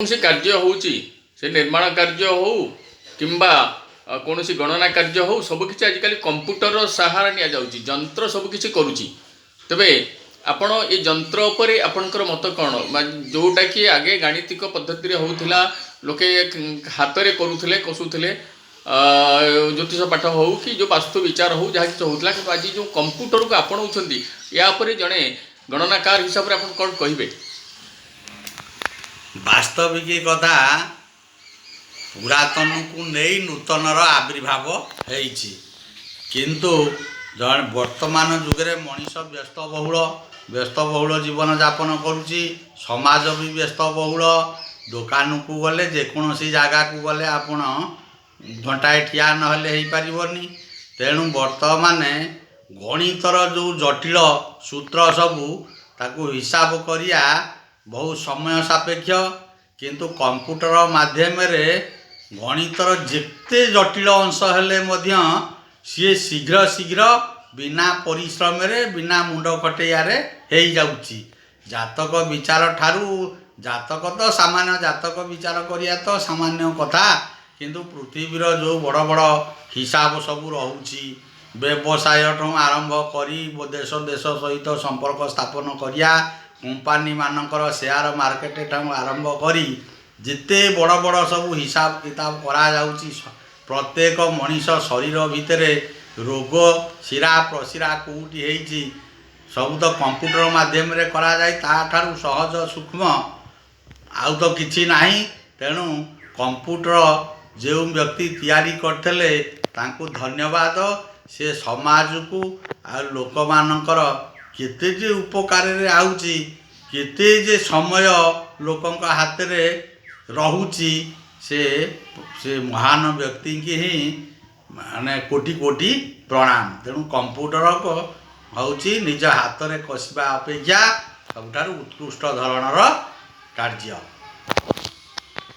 କୌଣସି କାର୍ଯ୍ୟ ହେଉଛି, ସେ ନିର୍ମାଣ କାର୍ଯ୍ୟ ହଉ କିମ୍ବା କୌଣସି ଗଣନା କାର୍ଯ୍ୟ ହଉ, ସବୁକିଛି ଆଜିକାଲି କମ୍ପ୍ୟୁଟରର ସାହାରା ନିଆଯାଉଛି। ଯନ୍ତ୍ର ସବୁକିଛି କରୁଛି। ତେବେ ଆପଣ ଏ ଯନ୍ତ୍ର ଉପରେ ଆପଣଙ୍କର ମତ କ'ଣ? ଯେଉଁଟାକି ଆଗେ ଗାଣିତିକ ପଦ୍ଧତିରେ ହେଉଥିଲା, ଲୋକେ ହାତରେ କରୁଥିଲେ, କଷୁଥିଲେ, ଜ୍ୟୋତିଷ ପାଠ ହଉ କି ଯେଉଁ ବାସ୍ତୁ ବିଚାର ହଉ, ଯାହା କିଛି ହେଉଥିଲା। କିନ୍ତୁ ଆଜି ଯେଉଁ କମ୍ପ୍ୟୁଟରକୁ ଆପଣାଉଛନ୍ତି, ୟା ଉପରେ ଜଣେ ଗଣନାକାର ହିସାବରେ ଆପଣ କ'ଣ କହିବେ? ବାସ୍ତବିକ କଥା, ପୁରାତନକୁ ନେଇ ନୂତନର ଆବିର୍ଭାବ ହେଇଛି। କିନ୍ତୁ ଜଣେ ବର୍ତ୍ତମାନ ଯୁଗରେ ମଣିଷ ବ୍ୟସ୍ତବହୁଳ ଜୀବନଯାପନ କରୁଛି। ସମାଜ ବି ବ୍ୟସ୍ତବହୁଳ। ଦୋକାନକୁ ଗଲେ, ଯେକୌଣସି ଜାଗାକୁ ଗଲେ ଆପଣ ଘଣ୍ଟାଏ ଠିଆ ନହେଲେ ହେଇପାରିବନି। ତେଣୁ ବର୍ତ୍ତମାନ ଗଣିତର ଯେଉଁ ଜଟିଳ ସୂତ୍ର ସବୁ, ତାକୁ ହିସାବ କରିବା ବହୁ ସମୟ ସାପେକ୍ଷ। କିନ୍ତୁ କମ୍ପ୍ୟୁଟର ମାଧ୍ୟମରେ ଗଣିତର ଯେତେ ଜଟିଳ ଅଂଶ ହେଲେ ମଧ୍ୟ ସିଏ ଶୀଘ୍ର ଶୀଘ୍ର, ବିନା ପରିଶ୍ରମରେ, ବିନା ମୁଣ୍ଡ ଖଟେଇବାରେ ହେଇଯାଉଛି। ଜାତକ ବିଚାର ଠାରୁ, ଜାତକ ତ ସାମାନ୍ୟ, ଜାତକ ବିଚାର କରିବା ତ ସାମାନ୍ୟ କଥା। କିନ୍ତୁ ପୃଥିବୀର ଯେଉଁ ବଡ଼ ବଡ଼ ହିସାବ ସବୁ ରହୁଛି, ବ୍ୟବସାୟଠୁ ଆରମ୍ଭ କରି ଦେଶ ଦେଶ ସହିତ ସମ୍ପର୍କ ସ୍ଥାପନ କରିବା, କମ୍ପାନୀମାନଙ୍କର ସେୟାର ମାର୍କେଟ ଠାରୁ ଆରମ୍ଭ କରି ଯେତେ ବଡ଼ ବଡ଼ ସବୁ ହିସାବ କିତାବ କରାଯାଉଛି, ପ୍ରତ୍ୟେକ ମଣିଷ ଶରୀର ଭିତରେ ରୋଗ, ଶିରା ପ୍ରଶିରା କେଉଁଠି ହେଇଛି, ସବୁ ତ କମ୍ପ୍ୟୁଟର ମାଧ୍ୟମରେ କରାଯାଏ। ତା'ଠାରୁ ସହଜ ସୂକ୍ଷ୍ମ ଆଉ ତ କିଛି ନାହିଁ। ତେଣୁ କମ୍ପ୍ୟୁଟର ଯେଉଁ ବ୍ୟକ୍ତି ତିଆରି କରିଥିଲେ, ତାଙ୍କୁ ଧନ୍ୟବାଦ। ସେ ସମାଜକୁ ଆଉ ଲୋକମାନଙ୍କର କେତେ ଯେ ଉପକାରରେ ଆଉଛି, କେତେ ଯେ ସମୟ ଲୋକଙ୍କ ହାତରେ ରହୁଛି, ସେ ମହାନ ବ୍ୟକ୍ତିଙ୍କି ହିଁ ମାନେ କୋଟି କୋଟି ପ୍ରଣାମ। ତେଣୁ କମ୍ପ୍ୟୁଟର ହେଉଛି ନିଜ ହାତରେ କଷିବା ଅପେକ୍ଷା ସବୁଠାରୁ ଉତ୍କୃଷ୍ଟ ଧରଣର କାର୍ଯ୍ୟ।